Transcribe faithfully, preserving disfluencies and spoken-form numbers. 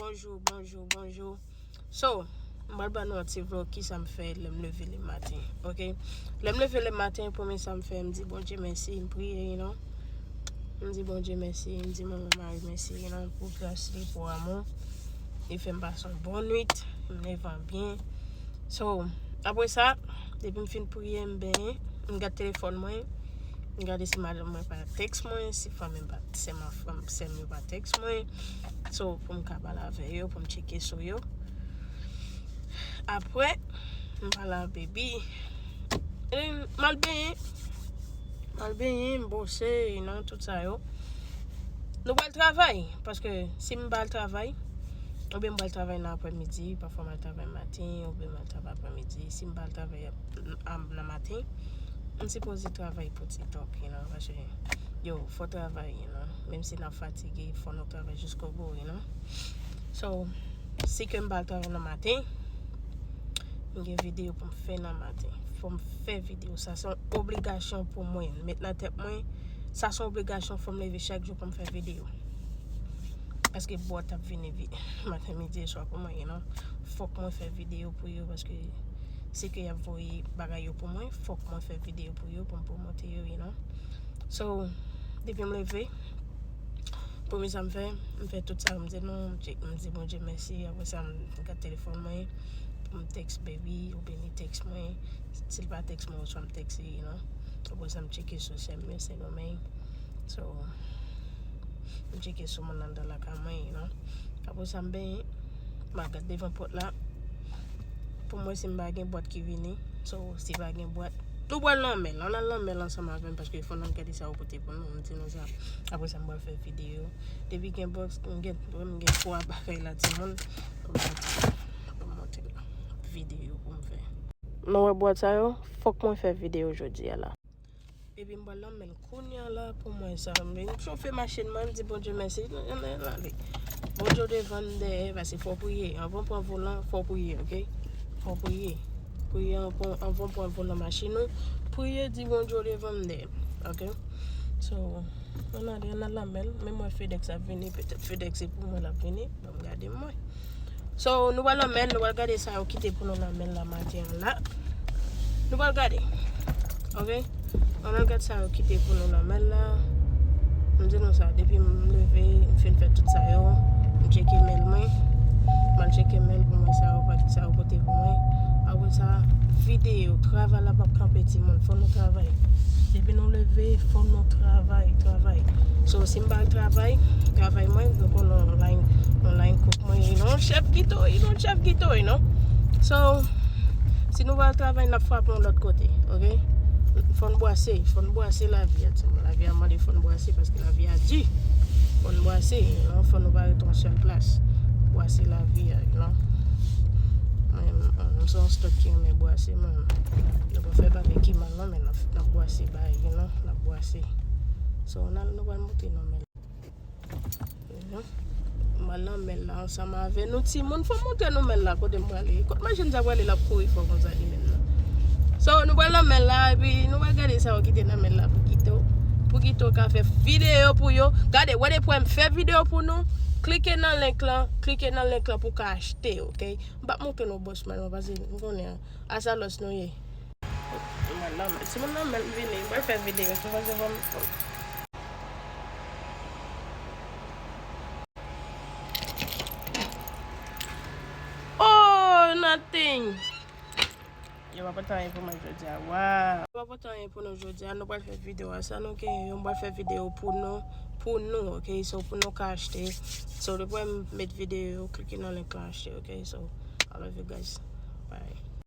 Bonjou, bonjou, bonjou. So, m pral ba nou yon ti vlog kisa m fè lè m leve le maten, ok? Lè m leve le maten, premye sa m fè, m di Bondye mèsi, m priye, you know. M di Bondye mèsi, m di manman Mari mèsi, you know, pou gras li, pou amou. Li fè m pase yon bon nwit, m leve an byen. So, apre sa, depi m fin priye, m benyen, m gad telefòn mwen, m gade si madanm mwen pa tèks mwen, si fanmi m pa, sè m, sè m yo pa tèks mwen. So, pou m ka pale avè yo, pou m tcheke sou yo. Apre, m pale a baby. E, m al benyen. M al benyen, m bwose, you know, tout sa yo. Nou pral travay, paske si m pa al travay, oubyen m pral travay nan aprèmidi, pafwa m al travay maten, oubyen m al travay aprèmidi. Si m pa al travay ap, ap, nan maten, m sipoze travay pou TikTok, you know, paske, yo, fò travay, you know. Menm si n ap fatige, fò nou travay jiskobou, you know. So, si ke m pa al travay nan maten, m gen videyo pou m fè nan maten. Fò m fè videyo. Sa se yon obligasyon pou mwen. Met nan tèt mwen, sa se yon obligasyon, fò m leve chak jou pou m fè videyo. Paske bòt ap vini vi-, maten, midi, e swa pou mwen, you know. Fòk mwen fè videyo pou yo, paske se ke y ap voye bagay yo pou mwen, fòk mwen fè videyo pou yo, pou m pwomote yo, you know. So, depi m leve, premye sa m fè, m fè tout sa yo m di nou, m tchek, m di Bondye mèsi, apre sa m gad telefòn mwen, pou m tèks baby, oubyen li tèks mwen, si l pa tèks mwen, oswa m tèks li, you know. Apre sa m tcheke sou sè m yo, Sendomeng. So, m tcheke sou moun anndan lakay mwen, you know. Apre sa, m benyen, m al gad devan pòt la. Pou m wè si m pa gen bwat ki vini. So, si pa gen bwat, nou pral lanmè l. Ann al lanmè l ansanm avè m, paske fò n al gade sa yo pote pou nou. M di nou sa. Apre sa, m pral fè videyo. Depi gen bòks, m gen, m gen twa bagay la, timoun. Pou m montre, pou m montre videyo pou m fè. Nou wè bwat sa yo? Fòk mwen fè videyo jodi a la. Epi m pral lanmè l kounye a la pou mwen sa. M vin chofe machin mwen, m di Bondye mèsi. Ann, ann, ann ale. Bondye devan m dèyè, paske fò priye. Anvan w pran volan, fò priye, ok? Fò priye. Priye anvan, anvan w pran volan machin ou. Priye, di Bondye devan m dèyè, ok? So, ann ale, ann al lanmè l. Menm mwen FedEx ap vini, petèt FedEx se pou mwen l ap vini. Ban m gade mwen. So, nou pral lanmè l, nou pral gade sa yo kite pou nou lanmè l la maten an la. Nou pral gade. Ok? Ann al gad sa yo kite pou nou lanmè l la. M di nou sa, depi m leve, m fin fè tout sa yo, m tcheke mèl mwen. M al tcheke mèl pou mwen sa yo, pa ki sa yo pote pou mwen. Apre sa, videyo, travay la p ap kanpe timoun, fò nou travay. Depi nou leve, fò nou travay, travay. So, si m pa al travay, travay mwen, nou konnen online, online cook mwen, you know, chèf gito, you know, chèf gito, you know. So, si nou pa al travay, n ap frape yon lòt kote, ok? Fò n bwase, fò n bwase lavi a, timoun. Lavi a mande fò n bwase, paske lavi a di. Fò n bwase, you know, fò nou pa rete yon sèl plas. Bwase lavi a, you know. Mwen, m se yon stòk ki renmen bwase, mwen. Nou pa fè bagay ki mal, non, men n ap, n ap bwase bagay, you know, n ap bwase. So, n al, nou pral monte nan men. Mhm. M al nan men la ansanm avè nou timoun. Fò m montre nou men la kote m prale. Kot machin sa prale l ap kouri fò konsa li menm nan. So, nou pral nan men la, epi nou pral gade sa yo kite nan men la pou Gito. Pou Gito ka fè videyo pou yo. Gade, wè de pwen m fè videyo pou nou. Klike nan link lan, klike nan link lan pou ka achte, ok? M p ap montre nou bòs mwen, paske m konnen a sa lòs nou ye. Mwen nan men, si mwen nan men, vini, mwen fè videyo, sou fè se fò m. Oh, nothing. Yo pa pote anyen pou mwen jodi a. Wow. Yo pa pote anyen pou nou jodi a. Nou pral fè videyo a. Sa nou genyen yo, m pral fè videyo pou nou, pou nou, ok? So, pou nou ka achte. So, depi m met videyo, klike nan link lan achte, ok? So, I love you guys. Bye.